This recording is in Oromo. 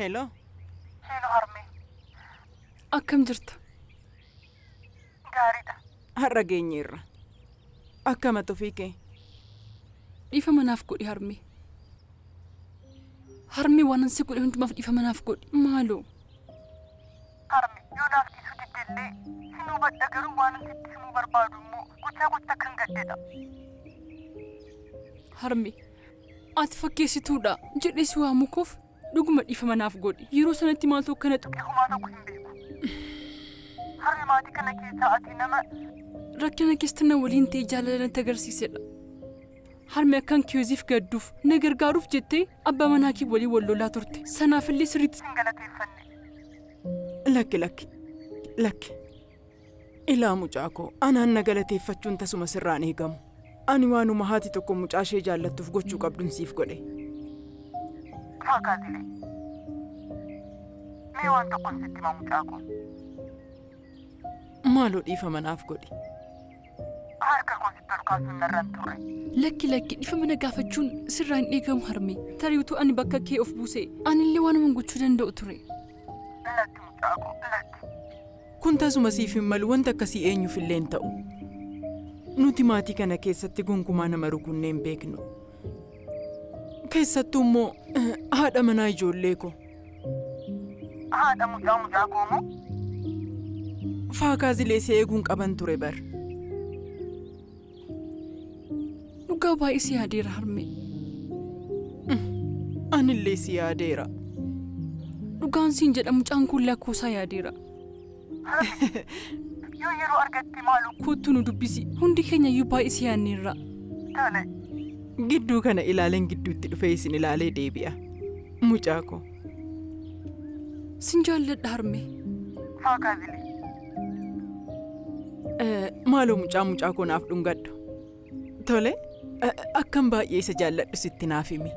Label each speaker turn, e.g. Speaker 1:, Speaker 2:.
Speaker 1: Hello.
Speaker 2: Hello harmee.
Speaker 3: Akkam jirta?
Speaker 2: Gaariidha.
Speaker 1: Har'a geenyeerra. Akkam ofii kee?
Speaker 3: Dhiifama naaf godhi harmee. Harmee waan si godhe hundumaaf dhiifama naaf godhi. Maaloo.
Speaker 2: Harmee yoo naaf dhiisuu diddellee sin hubadha garuu waan sitti himuu barbaadu immoo gochaa gocha kan gaddedha.
Speaker 3: Harmee ati fakkeessituudha jedhee si waamuu koof dhuguma dhiifama naaf godhi. Yeroo sanatti maaltu akkana
Speaker 2: tuqe homaa tokko hin beeku. Harmee maatii kana keessaa ati nama
Speaker 3: rakkina keessatti na waliin ta'e jaalala natti agarsiisedha. Harmee akkan kiyoziif gadduuf na gargaaruuf jettee abbaa manaa kee waliin wal lolaa turte. Sanaafillee sirriitti
Speaker 2: sin galateeffanne.
Speaker 1: Lakki lakki lakki. Ilaa mucaa koo anaan na galateeffachuun tasuma sirraan eegamu. Ani waanuma haati tokko mucaa ishee jaallattuuf gochuu qabduun siif godhe.
Speaker 2: Faakaatilee. Mee waan tokkon sitti hima mucaa koo.
Speaker 1: Maaloo dhiifama naaf godhi.
Speaker 2: Harka koo sitti ol kaasuun narraan turre.
Speaker 3: Lakki lakki dhiifama na gaafachuun sirraa hin eegamu harmee. Tarii utuu ani bakka kee of buuse anillee waanuma gochuu danda'u ture.
Speaker 2: Lakki mucaa koo lakki.
Speaker 1: Kun tasuma siif hin malu wanta akkasii eenyuuf illee hin ta'u. Nuti maatii kana keessatti gonkumaa nama rukunnee hin beeknu. Keessattuu immoo haadha manaa ijoollee koo.
Speaker 2: Haadha mucaa mucaa koo moo?
Speaker 1: Faakaazilee si eeguun qaban ture bar.
Speaker 3: Dhugaa baay'ee si yaadeera harmee.
Speaker 1: Anillee si yaadeera.
Speaker 3: Dhugaan siin jedha mucaan kun lakkoosaa yaadeera.
Speaker 2: Yoo yeroo argatte maaloo
Speaker 3: Kottu nu dubbisi. Hundi keenya iyyuu baay'ee si yaadneerra.
Speaker 2: tole.
Speaker 1: Gidduu kana ilaaleen gidduutti dhufee isin ilaalee deebi'a. Mucaa koo.
Speaker 3: Sin jaalladha harmee.
Speaker 2: Faakaazilee.
Speaker 1: Maaloo mucaa mucaa koo naaf dhungadhu. Tole, akkam baay'ee isa jaalladhu sitti naaf himi.